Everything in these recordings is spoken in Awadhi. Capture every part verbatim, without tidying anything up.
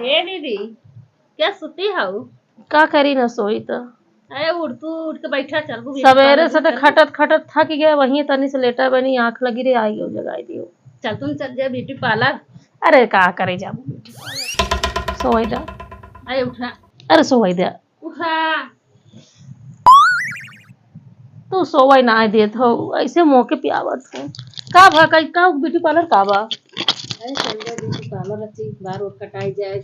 ए दीदी, क्या सुती हऊ? का करी ना, सोई त। अरे उठ, तू उठ के बैठा, चल, तू भी सवेरे से तो खटत खटत थक गया, वहीं तनी से लेटा बनी, आँख लगी रे, आई हो जगाई दियो। चल, तुम चल जा ब्यूटी पार्लर। अरे का करे जाबू ब्यूटी पार्लर, सोई दा। अरे उठा। अरे सोई दा। उठा। तू सोवै नाहीं देत हो, ऐसे मौके पे आवत हो। का भा, का, का ब्यूटी पार्लर का बा? अरे चल जा ब्यूटी पार्लर, अच्छी बार और कटाई जाए।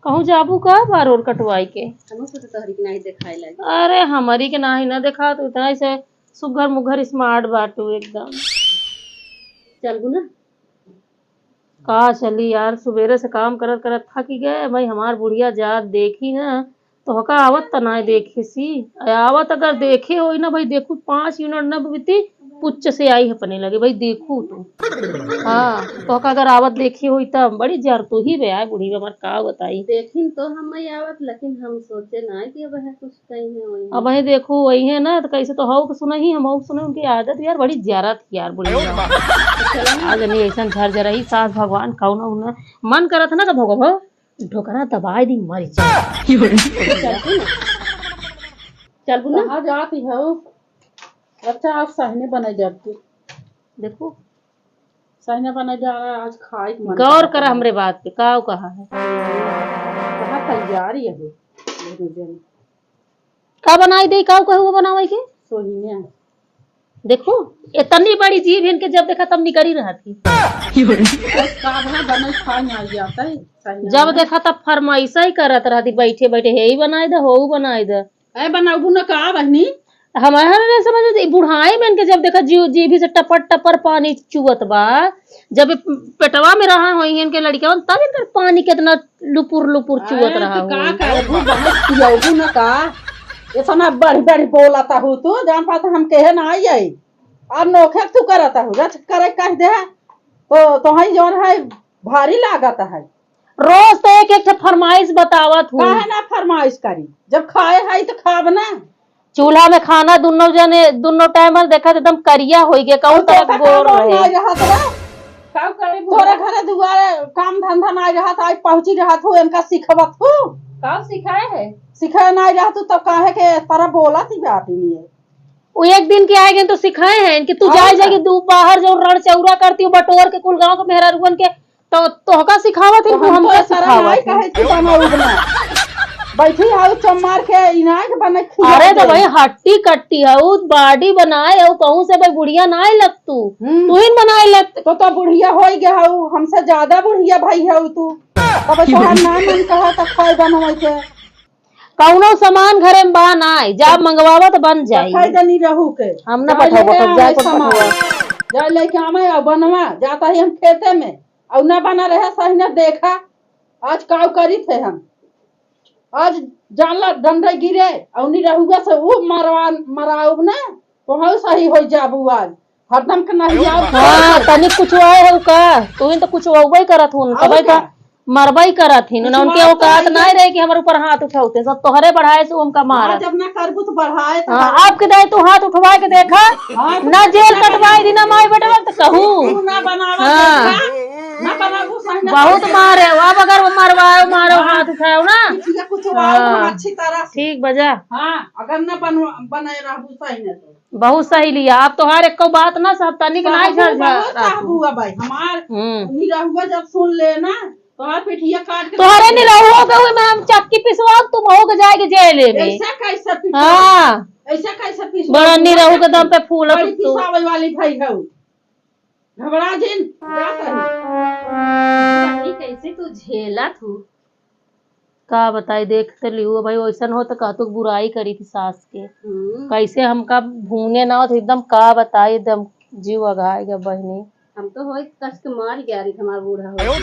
कहूँ जाबू का बार और कटवाई के? हमहू से तो तोहरी के नाहीं देखाई लागे। अरे हमरी के नाहीं ना देखा, तू इतना ऐसे सुघर मुघर स्मार्ट बाटू एकदम। चलबू ना? का चली यार, सुबेरे से काम करत करत थक गए भाई। हमार बुढ़िया जात देखी ना, तो होका आवत त नाय देखे सी। आवत अगर देखे होई ना भाई, देखू पाँच मिनट ना बीती, पुच्च से आई अपने लगे भाई, देखू तू। हाँ, तो होका अगर आवत देखे होई तब बड़ी जर तू ही बे आए बुढ़ी बे, हमार का बताई। देखिन तो हम आवत, लेकिन हम सोचे ना कि अब है कुछ कहीं है वही। अब वही देखू, वही है ना, तो कैसे तो हऊ के सुनही, हम हऊ के सुने, उनकी आदत यार बड़ी जरत यार, बुढ़िया। आज नहीं ऐसा झर झरही सास भगवान कौन उन्हें मन करत ना, तो भगो भगो ढोकरा दबाए दी, मर जा। चलबू ना? चलबू ना? कहाँ जाती हो? अच्छा, आज सहने बने जाती। देखो, सहने बने जा रहा है, आज खाए के मन गौर करत करा है। हमरे बात पे, का कहा है? कहाँ तैयारी है दोनों जन? का बनाई दे, का कहू वो बनावे के? सोहिया। देखो, इतनी बड़ी जीभ इनके जब देखा तब निकरी रहती। काढ़ा बनल खाए ना जाता है, सही जब ना। देखा तब फरमाइश ही करत रहती, बैठे बैठे, "हे ही बनाई दे, हो बनाई दे।" ए, बनाबू न का बहनी? हमारे नहीं समझ में, बुढ़ाई में इनके जब देखा जीव, जीभी से टपर टपर पानी चुअत बा, जब ये पेटवा में रहा होई इनके लड़किया, तब इनकर पानी कितना लुपुर लुपुर चुअत अरे, रहा तो का होई। करबू, बहुत पियबू न का? इतना बढ़ बढ़ बोलत हू तू, जान पात हम कहे ना आई। अब नोखे तू करत हू, रच करे कह दे, तो तोहई जौन है भारी लागत है। रोज तो एक एक ठे फरमाइश बतावत हूँ। काहे ना फरमाइश करी, जब खाए है तो खाब ना। चूल्हा में खाना दुनो जने, दुनो टाइम में देखत एकदम करिया होई गया, कहूँ और तरफ देखा गोर काम रहे। ना रहत बा। का करे तोरे घरे दुआरे काम धंधा ना रहत, आज पहुँची रहत हो, इनका सिखवत हो। का सिखाए है? सिखाए ना रहत हो, तब काहे के तरह बोलत ही बात ही नहीं है। वो एक दिन के आए गए तो सिखाए हैं कि तू और जाए का? जाके दू बाहर जो रण चौरा करती हूँ, बटोर के कुल गाँव के मेहरारुअन के, तो तोहका सिखावत है, तो तू हम हमका तो सारा सिखावत नाई है। कहे कि बनाऊ बना। बैठी हाउ चमार के इनार के बने खिया अरे तो दे। भाई हट्टी कट्टी हऊ, बॉडी बनाए हऊ, कहूँ से भाई बुढ़िया नाई लग तू। हम्म। तू ही बनाए लग। तो, तो बुढ़िया होई गया हऊ, हमसे ज्यादा बुढ़िया भाई हऊ तू। तब तोहार ना मन कहा त खाए बनवे के। कौनो सामान घरे में बा नाई, जा मंगवावा त बन जाई। पठाई दे निरहू के। हम ना जाए पठावा, लेके कब जाए आवे पर सामान। पठावा। जाए लेके आवे और बनवा, जाता ही हम खेते में। और ना बना रहे सही ना देखा, आज काव करी थे हम। आज जाला डंडे गिरे, और निरहुआ से ऊ मरवा, मराउब ना, तो हम सही हो जाबू आज। हरदम के नहीं आओ। हाँ, तनी कुछ आए हो का? तू ही तो कुछ वही करत हुन, और तबे का? का मरबई करत हिन, ना कुछ उनके बात औकात नहीं नहीं है। रहे कि हमारे ऊपर हाथ उठाउते, सब तोहरे बढ़ाए से उनका मारत। हाँ, जब ना करबू तो बढ़ाए तो हाँ, करबू। आपके दाई तू हाथ उठवा के देखा, हाँ, तो ना जेल कटवाए दी, ना माई बेटवा तो कहू। तू ना बनावा हाँ। देखा, ना बनाबू सही ना बहुत करबू। मारे, अब अगर वो मरवाओ, मारो हाँ। हाथ उठाओ ना। कुछ या कुछ वाओ हाँ। हम अच्छी तरह से। ठीक बजा। हाँ, अगर ना बनवा-, बनाए रहबू सही ना तो। बहुत सही लिया। आप तोहार एको बात ना सब तनिक ना साहबू झर झर बहुत रहत। साहबू है भाई, हमार हम्म। निरहुआ जब सुन ले ना, तोहार पिठिया काट के तोहरे रख दे। निरहुआ के हुए में हम चक्की पिसवाओ, तुम हो के जाएगी जेल में। ऐसा कैसे पिसवाओ? हाँ। ऐसा कैसे पिसवाओ? बड़ा निरहू के दम पे फूलत बड़ी तू। पिसावे वाली भाई है। घबरा जिन, जा कहीं। पता नहीं कैसे तू झेलत हूँ। का बताई, देख तो लियो भाई, वैसन हो तो कहतू कि बुराई करी थी सास के। हम्म। कैसे हमका भूने ना हो तो एकदम का बताई, एकदम जीव अघाए गया बहिनी। हम तो होई कस के मार गया रही हमार बूढ़ा हो।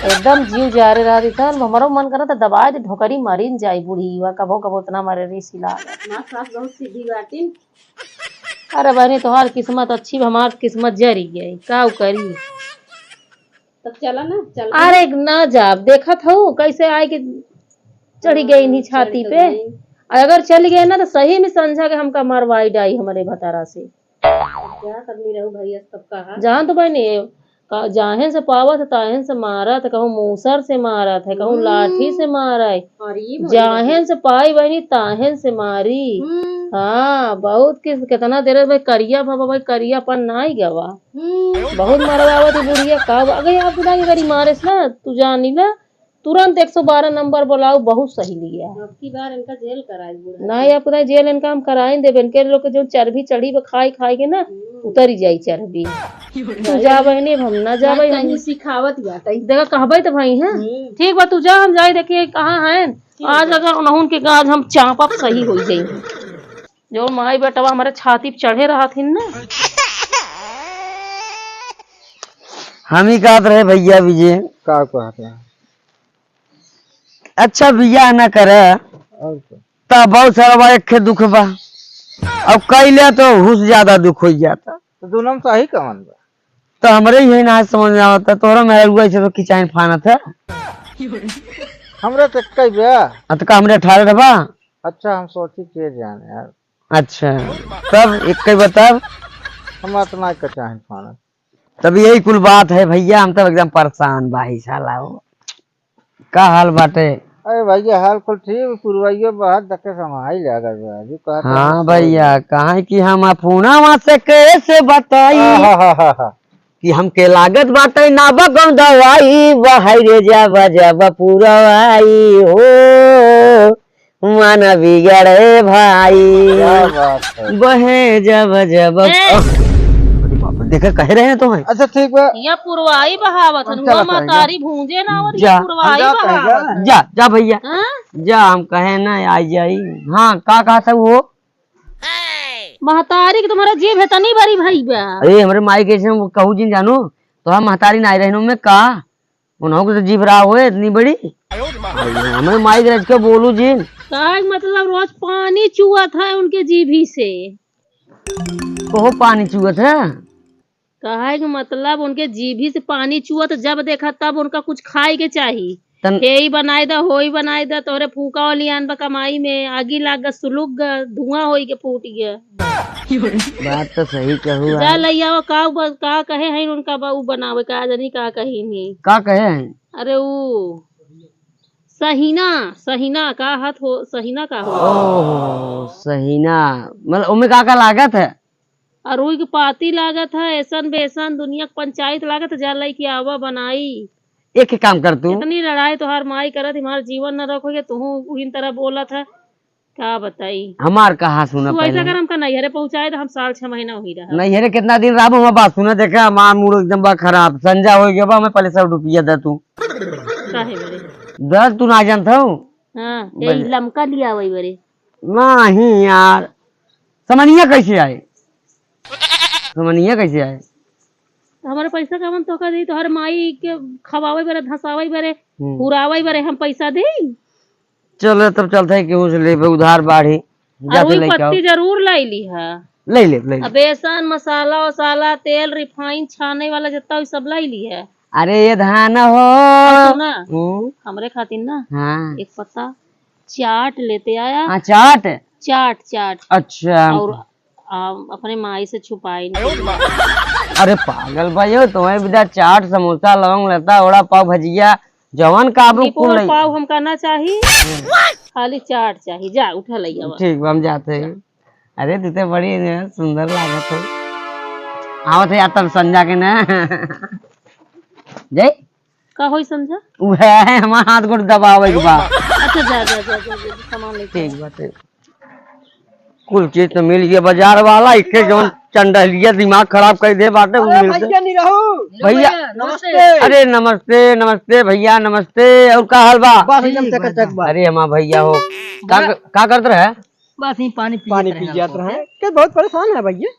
एकदम जीव जा रे रहा रही था, हमरो मन करा था दबाए दे ढोकरी मरी न जाई बूढ़ी, वा कबो कबो उतना मरे रही सिला। हमार सास बहुत सीधी बाटिन। अरे बहनी, तोहार किस्मत अच्छी बा, हमार किस्मत जरी गई, का करी? तब चला ना, चल। अरे ना जाब, देखत हऊ कैसे आए के चढ़ी गई इन्हीं हाँ, छाती चढ़ तो पे। गई। अगर चली गई ना तो सही में समझा के हमका मरवाई डाई हमारे भतारा से। क्या करनी रहू भैया, सब कहा। जान तो बहनी, का, जाहेन से पावत है, ताहेन से मारत है, कहूँ मूसर से मारत है, कहूँ हम्म। लाठी से मारत है। अरे, ये भगवान। जाहेन से पाई बहिनी, ताहेन से मारी। हम्म। हाँ, बहुत किस, कितना देर में करिया बाबा, भाई, करियापन नाई गवा। हम्म। बहुत मरवावत है बुढ़िया, का, अगर आप खुदा के गाड़ी मारेस ना, तू जानी ना, तुरंत एक सौ बारह नंबर बुलाओ, बहुत सही लिया। अब की बार इनका जेल कराई बूढ़ा। नहीं, अब नहीं, जेल इनका हम कराई देबे। इनके लोग के जो चर्बी चढ़ी बा खाई खाई के ना, हम्म। उतरी जाई चर्बी। तू जा बहिनी, अब हम ना जाबे, हम सिखावत बाटे। देखा, कहबे तो भाई, हैं? हम्म। ठीक बा, तू जा, हम जाई देखिए कहाँ हैं। ठीक आज बा। अगर उन्हों के आज हम चापब सही हो जाई। जो माई बेटवा हमारे छाती पे चढ़े रहत हिन ना। हम ही कहत रहे भैया विजय। का कहत रहे? अच्छा बियाह ना करे, और का? त बहुत सारा बा, एक दुख बा, अब कैले तो हुस ज्यादा दुख हो जाता। तो दोनों में सही कौन बा? तो हमरे ही है ना समझ में आवता, तोहरा मेहरुआ ऐसे तो किचाइन फानत है। हमरे तो कई बा। आ, तो का हमरे अठारह बा? अच्छा, हम सोची के जाने यार। अच्छा, तब एक कई बताब। हम इतना किचाइन फानत। तब यही कुल बात है भैया, हम तब एकदम परेशान बा, ई साला हो। का हाल बाटे? अरे भैया, हाल कुल ठीक, पुरवैया बहुत दके समाई लागल बा, अभी कहत हाँ रहे भैया, कहाँ कि हम अपुनावा से कैसे बताई आहाहाहा। कि हमके लागत बाटे ना बगम दवाई, बहाई रे जब जब पुरवाई हो, मन बिगड़े भाई। क्या बात है? बहे जब जब ए! अरे बाप रे, देखे कहे रहे हैं तो हैं। अच्छा ठीक बा। या पुरवाई बहावत हन, चला हुआ करेंगे। महतारी भूंजे ना और जा। ये पुरवाई हम जाते हैं, बहावत जा। हन। जा, जा भैया। हाँ? जा, हम कहे ना आ जाई। हाँ, का कहा था वो? महतारी के तुम्हारा जीभ है तनी बड़ी भई बा। अरे हमरे माई के ऐसे हम कहू जिन जानू, तो हम महतारी ना आई रहनू में का? उन्हों के तो जीभ रहा होए इतनी बड़ी। अरे, हमें माई के रज के बोलू जिन। कहे के मतलब रोज पानी चुअत है उनके जीभी से। कहो पानी चुअत है? कहे के मतलब उनके जीभी से पानी चुअत, जब देखा तब उनका कुछ खाए के चाही। तन- हेई बनाई दा, होई बनाई दा, तोहरे फूका वाली आन बा कमाई में, आगी लाग गा, सुलुक गा, धुआं होई के फूट गया। बात तो सही कहू जा यार। लइया वो का ब-, का कहे हैं उनका बा-, उ बनावे का, जनी का कही नहीं। का कहे हैं? अरे उ सहीना, सहीना का हाथ हो, सहीना का हो? ओहो, सहीना। मतलब ओमे का का लागत है? अरुई के पाती लागत है, ऐसन बेसन दुनिया के पंचायत लागत है, जा लइके आवा बनाई। एक ही काम कर तू। इतनी लड़ाई तोहार माई करत, हमार जीवन न रखो, ये तू उहिन तरह बोलत है। का बताई? हमार कहा सुना तू ऐसा पहले। कर, हमका नैहरे पहुँचाए तो हम साल छह महीना वहीं रहब। नैहरे कितना दिन रहब? हमार बात सुना, देखे हमार मूड एकदम बा खराब, संजा हो गया बा, हमें पहले सौ रुपया दे तू। काहे बरे? दस तू ना जानत हो। हाँ, बजे। यही लमका लिया वही बरे। नहीं यार, समनिया कैसे आए? समनिया कैसे आए? हमारा पैसा का मन तो कर दी, तोहर माई के खवावे बरे, धसावे बरे, हम्म। पुरावे बरे हम पैसा देई? चलो तब चलते हैं, केहू से लेबे उधार बाढ़ी, और जाते वही लेके आओ। पत्ती जरूर लाई ली है। ले ले, ले ले। अब बेसन, मसाला वसाला, तेल, रिफाइन, छाने वाला जितना भी सब लाई ली है। अरे ये धान हो। और सुना, हम्म। हमरे खातिर ना हाँ। एक पत्ता चाट लेते आया। हाँ, चाट? चाट, चाट। अच्छा। और, आ, अपने माई से छुपाई नहीं। अरे पागल भाई हो, तुम्हें बिदा चाट, समोसा, लौंग, लता, वड़ा पाव, भजिया, जवन काबू कुल वड़ा पाव हमका ना चाही, खाली चाट चाही। जा, उठा लइया बा। ठीक बा, हम जाते हैं। अरे, तू तो बड़ी न सुंदर लागत हो। आवत है यार, तब संजा के ना। जय। का होई संजा? उहे है, हमार हाथ गोड़ दबावे के बा। अच्छा, जा, जा, जा, जा, जा, सामान लेके ठीक आ। बात है। कुल चीज तो मिल गया बाजार वाला, इके जौन चंडहलिया दिमाग खराब कर दे बाटे, उ अरे मिलते। भैया निरहू। भैया। नमस्ते। अरे नमस्ते, नमस्ते भैया, नमस्ते। और का हाल बा? बस एकदम ठीक बा, चकाचक बा। अरे हमार भैया हो, का, बड़ा का करत रहे? बस ही पानी पियत पानी रहे पी जात रहे। के बहुत परेशान है भैया।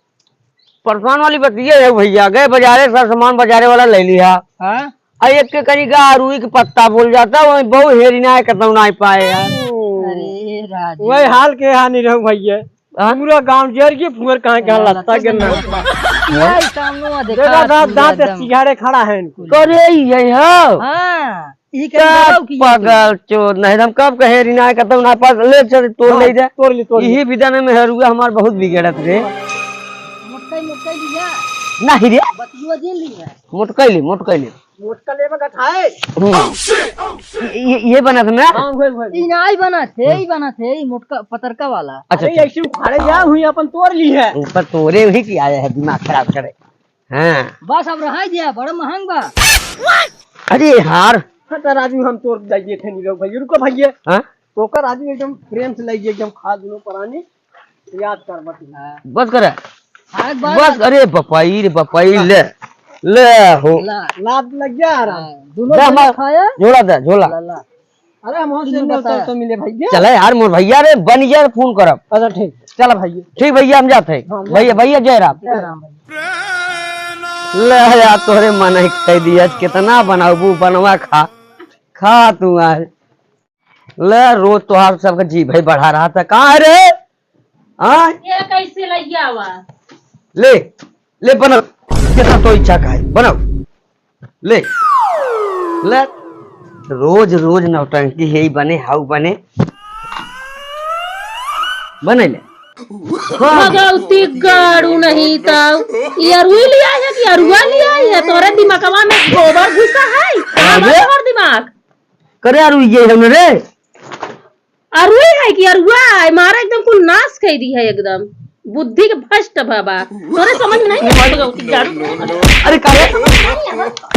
परेशान वाली बात ये है भैया, गए बाजारे, सब सामान बाजारे वाला ले लिया। हाँ? आ एक के कनी का रुई के पत्ता बोल जाता, वही बहु हेरी ना है, कतौ ना पाए यार। अरे राजू। वही हाल के हानि रहू भैया। हाँ? पूरा गांव जर के फुअर कहाँ कहाँ लत्ता के ना। यही सामने देखा देखा दांत, दांत एकदम। सिंघाड़े खड़ा है इनको। करे ही है हो। हाँ, ई का का दबाव की पागल चोद, नहीं हम कब कहे रिनाय कतौ ना पास, ले चल तोड़ हाँ, ले दे। तोड़ ले, तोड़ ले। यही विधा में मेहरुआ हमार बहुत बिगड़त रे। मोटकाई, मोटकाई लिया। नहीं रे। बतिया जिन ली है। मोटकैली, मोटकैली। मोटका लेबा का खाए। हम्म। ये, ये, ये बनत ना? हाँ, वही, वही। ई नाई बनत है, ई बनत है, ई मोटका, पतरका वाला। अच्छा, अरे, अच्छा। ऐसे उखाड़े जा, हुई अपन तोड़ ली है। ऊपर तोरे हुई कि आया है, दिमाग खराब करे। हाँ। बस अब रहा दिया, बड़ा महंग बा। अरे यार। हाँ, तो राजू, हम तोड़ जाइए थे, नहीं भैया, रुको भैया। हाँ? तो कर राजू एकदम प्रेम से लाइए, एकदम खा दुनो परानी, याद कर बतिया। बस करे। हाँ, एक बार बस, अरे बपाई रे बपाई, ले, ले हो। ला। लात लग गया यार। हाँ, दुनो दा, जने हमार खाया। झोला दे, झोला। ला, ला। अरे हम से तीन मिलते बता। तो मिले भैया। चले यार मोर भैया रे, बन गया फोन करब। अच्छा ठीक। चल भैया। ठीक भैया, हम जाते हैं। हाँ, भैया, भैया जय राम। जय राम भैया। ले यार तोहरे मन ही कह दिया, कितना बनाबू बनवा खा, खा तू आज। ले रोज तोहार सबके जी भाई बढ़ा रहा था, कहाँ है रे? हाँ? ये कैसे लैया हुआ? ले, ले बनाओ, जैसा तो इच्छा का है, बनाओ। ले, ले, रोज रोज नौटंकी है, बने हाउ बने, बने ले। भगवती गाड़ू नहीं ताऊ, ये अरुई लिया है कि अरुआ लिया है? तोरे दिमागवा में गोबर घुसा है? अरे? हमार दिमाग। करे अरुई ये हम रे। अरुई है कि अरुआ है? मारा एकदम कुल नाश कर दी है एकदम। बुद्धि के भ्रष्ट बाबा। तोरे समझ में नहीं आवत गाड़ू। अरे का रे?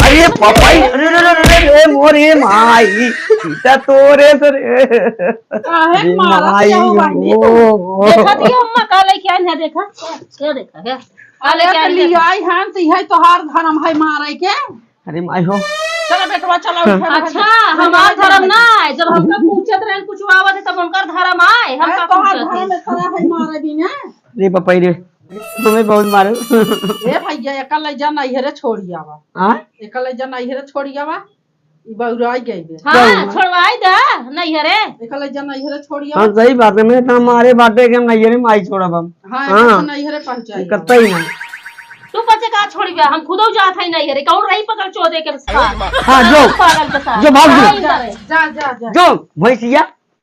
अरे पापाई, अरे, अरे, अरे, अरे, अरे, मोर ये माई, सीता तोरे से रे। काहे अरे मारा माई, क्या हुआ? ओ, ओ। देखा दियो अम्मा का लेके आइन है, देखा? क्या, क्या देखा है? का अरे लेके आइन है? लियाई हन, तो यही तोहार धर्म है मारे के। अरे माई हो। चलो बेटवा, चलो, उठा, उठा। अच्छा, हमार धर्म ना है, जब हमका पूछत रहन, कुछ आवत है, तब उनकर धर्म आए, हमका अरे, तोहार पूछत धर्म है। में खड़ा है, मारे भी ना। रे पपाई रे, हमें बहुत मारे। ए भैया, एका ले जा नैहरे छोड़ी आवा। हाँ? एका ले जा नैहरे छोड़ी आवा। ई बौराई गई बे। हाँ, कौन? छोड़वाई दे, नैहरे। एका ले जा नैहरे छोड़ी आवा। हाँ, सही बात है, मैं इतना मारे बाटे कि हम नैहरे में आई छोड़ब हम। हाँ, हाँ। एका नैहरे पहुँचाई। कतई ना। तू पचे का छोड़ी बे, हम खुदो जात है नैहरे, कौन रही पकड़ चोदे के साथ? हाँ, जो। पागल के साथ। जो भाग जो। नहीं करे। जा, जा, जा। जो, भैंसिया।